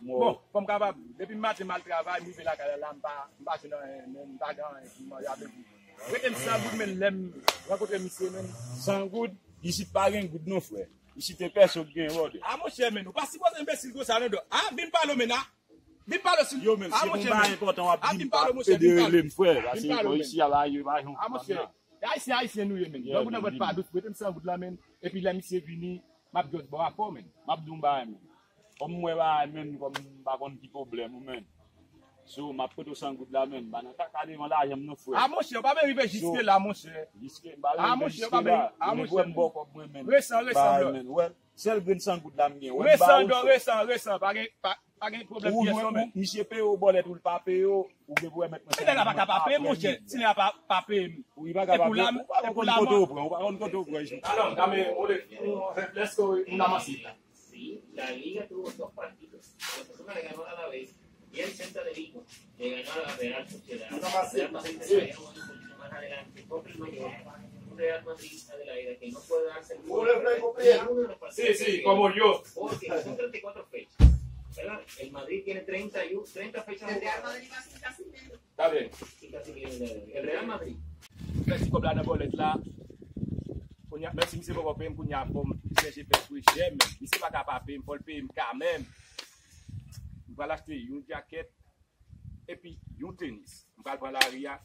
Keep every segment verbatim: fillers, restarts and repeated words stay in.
Bon, fò m kapab, depi maten m al travay, m rive lakay la, m pa, m pa jwenn anyen, men m pa gen anyen pou m manje avèk li. Rete m san goud, men lè m rankontre misye, men. San goud, isit pa gen goud non, frè. Isit e pèso k gen wòdè. A, monchè, men, ou pa sipoze enbesil konsa, non, dò. A, vin pale w, men, a. Vin pale w, si. Yo, men, a, si yon bagay enpòtan w ap di m, pa pede rele m, frè, paske isi a, la, yo pa jan. A, monchè, Ayisyen, Ayisyen nou ye, men. Donk, ou nan vant pa dous, rete m san goud la, men. Epi lè misye vini, m ap just ba w rapò, men. M ap di w yon bagay, men. Kòm m wè bagay, men, kòm m pa konn ki pwoblèm ou, men. So, m ap pote w san goud la, men. M pa nan kaka devan lajan m non, frè. A, monchè, w pa menm rive jiske la, monchè. Jiske, m pa menm rive jiske la. Ou vle m ba w kòb mwen, men. Resan, resan, bro. Sèl grenn san goud la m gen. Wè, m ba ou, frè. Resan, dò, resan, resan. Pa gen, pa, pa gen pwoblèm pyès non, men. Misye peye w bòlèt ou, l pa peye w, ou gen pou remèt mwen san goud mwen apre, men. Nèg la pa ka pa peye m, monchè. Si nèg la pa, pa peye m. Wi, pa ka pa peye w. Ou pa konn kote w pran, ou pa konn kote w pran, isi. Alò, dame, ole, lèske moun avanse la. Sí, la liga tuvo dos partidos. Osasuna le ganó a Alavés y el Celta de Vigo le ganó a la Real Sociedad. Real Madrid de la era, bueno, un poquito más adelante contra el Mallorca. Un Real Madrid, Adelaida, que no puede darse el lujo de perder ninguno de los partidos que quedan, porque son treinta y cuatro fechas, ¿verdad? El Madrid tiene treinta y uno, treinta fechas jugadas. Está bien. El Real Madrid. Mèsi kòb la nan bòlèt la. Kounye a, menm si misye poko peye m, kounye a fò m chèche fè frechè, men misye pa ka pa peye m, fò l peye m kanmenm. M pral achte yon djakèt epi yon tenis. M pral pran lari a.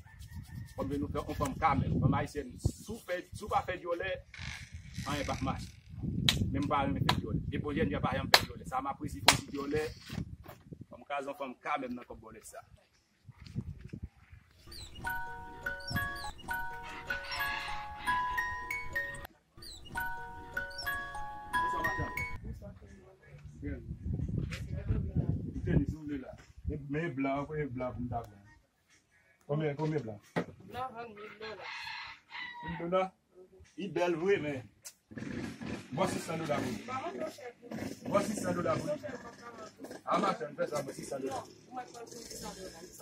Fò m jwenn yon fanm kanmenm. Fanm ayisyèn, si w fè, si w pa fè dyòlè, anyen p ap mache. Men m pa renmen fè dyòlè. Epi Jenny an pa janm fè dyòlè. Sa m apresye fè yon ti dyòlè. Fò m kaze yon fanm kanmenm nan kòb bòlèt sa. Bonswa, madanm. Byen. Tenis, si w vle la. Men, men blan, men blan pou m ta pran. Konbyen, konbyen blan? Blan vann mil dola. Mil dola? Li bèl vre, men. Bon, sis san dola pou li. Bon, sis san dola pou li. A, machann, fè sa, bon, sis san dola.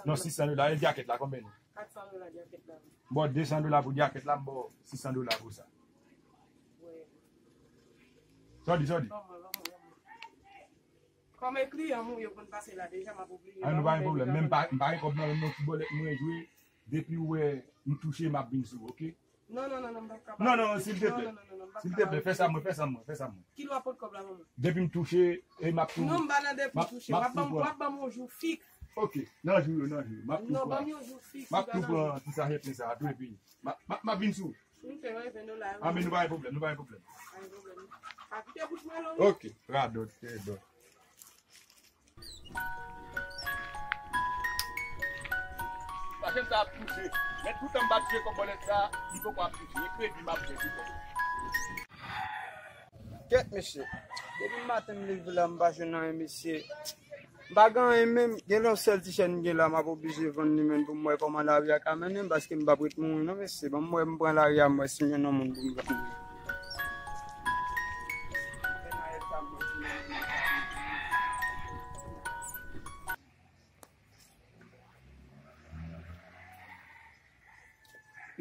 Non, sis san dola. E djakèt la, konbyen li? Kat san dola djakèt la. Bon, de san dola pou djakèt la, m ba w sis san dola pou sa. Sòdi, sòdi. Kòm e kliyan m ou ye, ou konn pase la deja, m ap oblije. A, nou pa gen pwoblèm. Men m pa, m pa gen kòb nan men m non, ti bòlèt mwen jwe. Depi w wè m touche, m ap vin sou ou, oke? Non, non, non, non, m p ap ka pale. Non, non, silteplè. Non, non, non, non, non, m p ap ka pale. Silteplè, fè sa mwen, fè sa mwen, fè sa mwen. Kilè w ap pot kòb la pou mwen? Depi m touche, e m ap tou. Non, m pa nan depi m touche. W ap ban m, w ap ban m yon jou fiks. Oke, nan jou yo, nan jou yo. M ap tou pran. Non, ban m yon jou fiks, m ap tou pran ti sachè plen sa a tou, epi m ap, m ap, m ap vin sou ou. Wi, fè mwen ven dola yo. A, men nou pa gen pwoblèm, nou pa gen pwoblèm. Pa gen pwoblèm. Pa kite bouch mwen long. Oke, radòt, radòt. Machann sa ap touche. Men toutan m pa touche kòb bòlèt sa, li poko ap touche. E kredi m ap fè toutan. Kèt, mesye. Depi maten m leve la, m pa jwenn anyen, mesye. M pa gen anyen menm. Gen yon sèl ti chèn m gen la, m ap oblije vann li menm pou m wè kòman lari a ka mennen m, paske m p ap ret mouri non, mesye. Ban m wè, m pran lari a, m wè si m jwenn yon moun pou m vann li.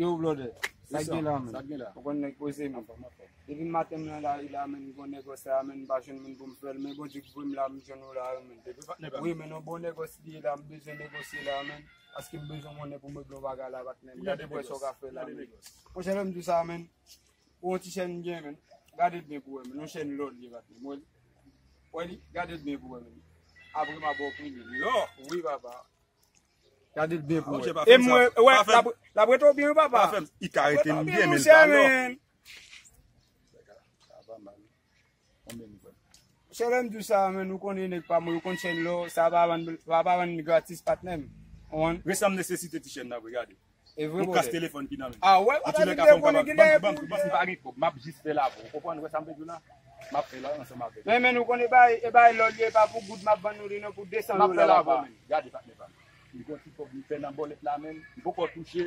Yo, blòdè, sa k gen la, men? Sa k gen la? Ou konn nèg poze, men. Anfòm, anfòm. Depi maten m nan lari la, men, m gon negosye la, men, m pa jwenn moun pou m fè l, men Bondye k voye m la, m jwenn ou la, men. Depi patnè pa m. Wi, men, yon bon negosye la, m bezwen negosye la, men. Paske m bezwen monnen pou m regle yon bagay la, patnè. M gade wè sa w ka fè la, men. Monchè, lè m di w sa, men. Ou yon ti chèn m gen, men. Gade l byen pou wè, men. Yon chèn lò l ye, patnè. Mwen, wè li, gade l byen pou wè, men. Apre m a ba w pri li. Lò, wi, papa. Gade l byen pou wè. E mwen, wè, l ap, l ap rete w byen, wi, papa. Pa fè m, i ka rete m byen, men l pa lò. Sa pa mal. Konbyen li vann? Chè, lè m di w sa, men, ou konnen nèg pa mwen, ou konn chèn lò, sa pa vann, pa, pa vann gratis, patnè m. Ou konprann? Resan m nesesite ti chèn nan vre, gade. E vre, yon kas telefòn ki nan men. A, wè, ou pa ta vin telefonnen kilè epi. Bon, m pa gen kòb, m ap jis fè l avè w. Ou konprann wè sa m vle di w la? M ap fè l ansanm avè w. Men, men, ou konnen e bay, e bay lò l ye, e pa pou goud m ap vann nou li non, pou de san dola papa. M ap fè l avè w, men. Gade, patnè pa m. M gon ti kòb m fè nan bòlèt la, men. M poko touche.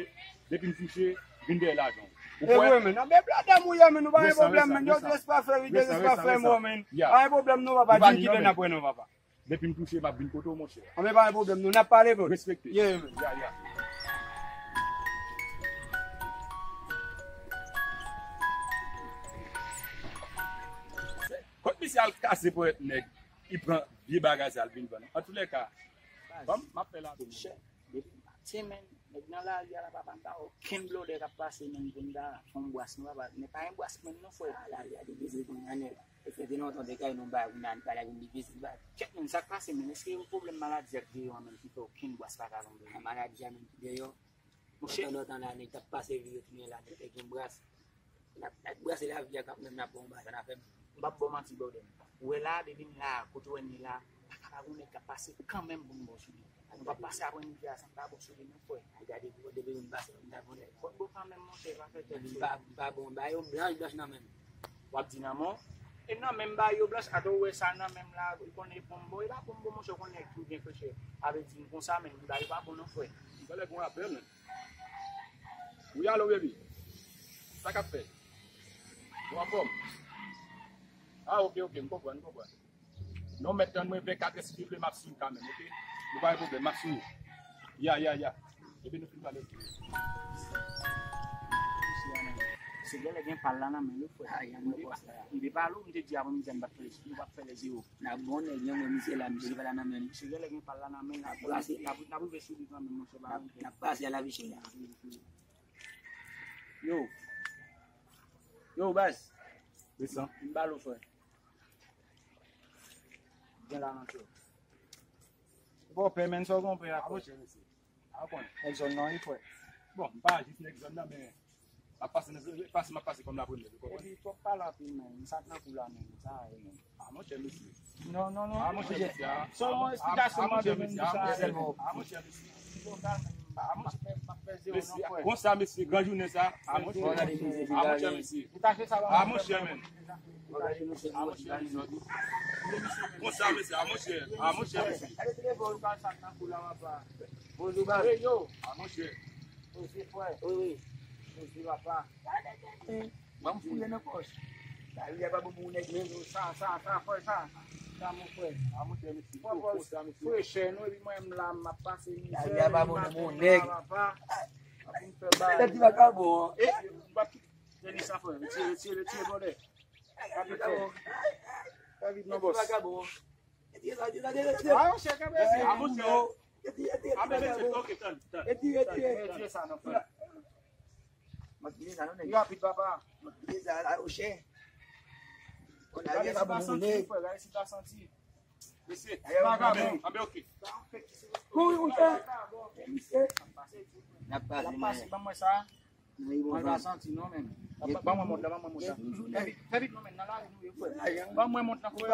Depi m touche, vin dèyè lajan w. Ou kwè? E vre, men. Nan men blòdè m ou ye, men, nou pa gen pwoblèm, men. Yo, respè fè, wi, respè fè, men. Pa gen pwoblèm non, papa. Di m kilè n ap wè non, papa. Depi m touche, m ap vin kote w, monchè. Anben, pa gen pwoblèm, nou, n ap pale, bro. Respekte. Yeah, man. Ya, ya. Kot misye al kase ponyèt nèg? Li pran vye bagay sa, l vin vann. Antoulèka, kòm m ap fè la. Chè, depi maten, menm, nèg nan lari a la, papa, m pa wè okenn blòdè k ap pase, menm, pou n ta fè yon bwas, non, papa. Men pa yon bwas, menm, non, frè. A, lari a te difisil kounye a, nèg. E fè te lontan te kay nou bay, kounye a, n pale ak yon difisil, bay. Kèt, menm, sa k pase, menm, èske yon pwoblèm maladi ak deyò a, menm, ki fè okenn bwas pa ka tonbe? A, maladi a, menm, ki deyò. Monchè. Lontan, lontan la, nèg t ap pase vire tounen la, nèg te gen bras. N ap, n ap brase lavi a kanmenm, n ap bon bagay, sa n ap fè. M p ap ba w manti, brother. Ou wè la, depi n la, kote w wè n ye la, pa ka pa gon nèg k ap pase kanmenm pou n ba w sou li. Nou p ap pase aprè midi a san n pa ba w sou li, non, frè. Ay, gade, pou depi nou pase, nou ta konnen. Fòk ba w kanmenm, monchè, pa fè tèt cho. M pa, m pa bon, ba yo blanch, blanch nan men m. W ap di nan men w? E nan men m ba yo blanch, atò ou wè sa nan men m la, li konnen e bon m ba w, e pa bon m ba w, monchè, ou konnen nèg tou byen freche. A vle di m konsa, men m ba yo pa bon, non, frè. M genlè gen yon apèl, men. Wi, alo, baby. Sa k ap fèt? Ou anfòm? Ah, ok, ok, m konprann, m konprann. Non, mèt tann mwen vè katrè, sivilvouplè, m ap swiv kanmenm, ok? Nou pa gen pwoblèm, m ap swiv. Ya, ya, ya. Epi nou fin pale. Se genlè gen pal la nan men l, wi, frè. M te pale w, m te di aprè midi a n p ap fè, nou p ap fè lè zewo. N ap bon nèg, yon mwen misye la, misye pa la nan men m. Misye genlè gen pal la nan men l, n ap, n ap, n ap rive sou li kanmenm, monchè, pa rive. N ap pase a la, misye la. Yo. Yo, baz. Desann. M ba l ou, frè. Gen la nan kè. Bon, pè, men sa w konpè a, frè. A, monchè, mesye. A, w konnen. Nèg zòn nan, wi, frè. Bon, m pa jis nèg zòn nan, men m ap pase nan zòn, pase m ap pase kòm lapremyè, ou konprann? Epi, twòp pale anpil, men. Sa k nan kou la, men. Sa, men. A, monchè, mesye. Non, non, non. A, monchè, mesye, a. Selon esplikasyon m mande moun sa. A, monchè, mesye. A, monchè, mesye. Konsa, mesye, gran jounen sa. A, monchè, mesye. A, monchè, mesye. A, monchè, men. A, monchè, mesye. Konsa, mesye. A, monchè. A, monchè, mesye. Bonjou, baz. Yo. A, monchè. Wi, wi. Bonjou, papa. Ban m fouye nan pòch. Lavi a pa bon pou nèg menm. Sa, sa, sa, frè, sa. Sa, mon frè. A, monchè, mesye. Frè, frè, frechè, non, epi mwen menm la, m ap pase mizè. Lavi a pa bon pou nèg. Papa. Ap vin fè bagay. Tèt di vakabon, an. E, m p ap kite li sa, frè. Retire, retire, retire, brother. Pa vit, frè. Pa vit, non, bòs. A, monchè, kanpe. A, monchè. A, men, mesye, ok, tann, tann. Retire, retire. Retire sa, non, frè. Li rapid, papa. Gade si pa santi, frè, gade si pa santi. Mesye, anben, anben, ok. Kouri, monchè. N ap pase, ban mwen sa. Mwen pa santi, non, menm. Ban mwen mont la, ban mwen mont la. Fè vit, fè vit, non, menm, nan lari nou ye, frè. Ban mwen mont la, frè.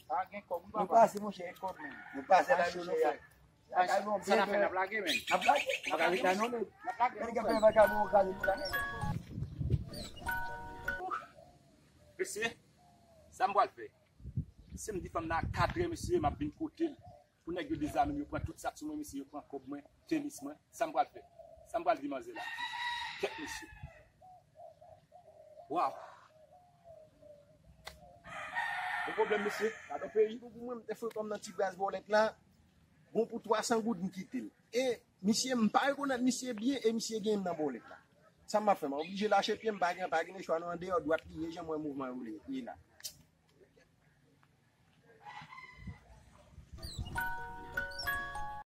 Pa gen kòb, wi, papa. Nou pase, monchè, kòb, menm. Nou pase la, monchè. Sa n ap fè, n ap lage, men. N ap lage. N ap lage, non, men. N ap lage, non, frè. Mesye, sa m pral fè? Si m di fanm nan a katrè, mesye, m ap vin kote l. Pou nèg yo dezame m, yo pran tout sa k sou mwen, mesye, yo pran kòb mwen, tenis mwen. Sa m pral fè? Sa m pral di manzè la? Kèt, mesye. Waw. Yon pwoblèm, mesye. Gade yon peyi. Pou mwen, m te fout kòm nan ti baz bòlèt la. Bon pou twa san goud, m kite l. E misye, m pa rekonèt misye byen, e misye gen m nan bòlèt la. Sa m ap fè? M oblije lache pye m, pa gen, pa gen lechwa, non, andeyò dwat li ye, jan m wè mouvman yo ye la.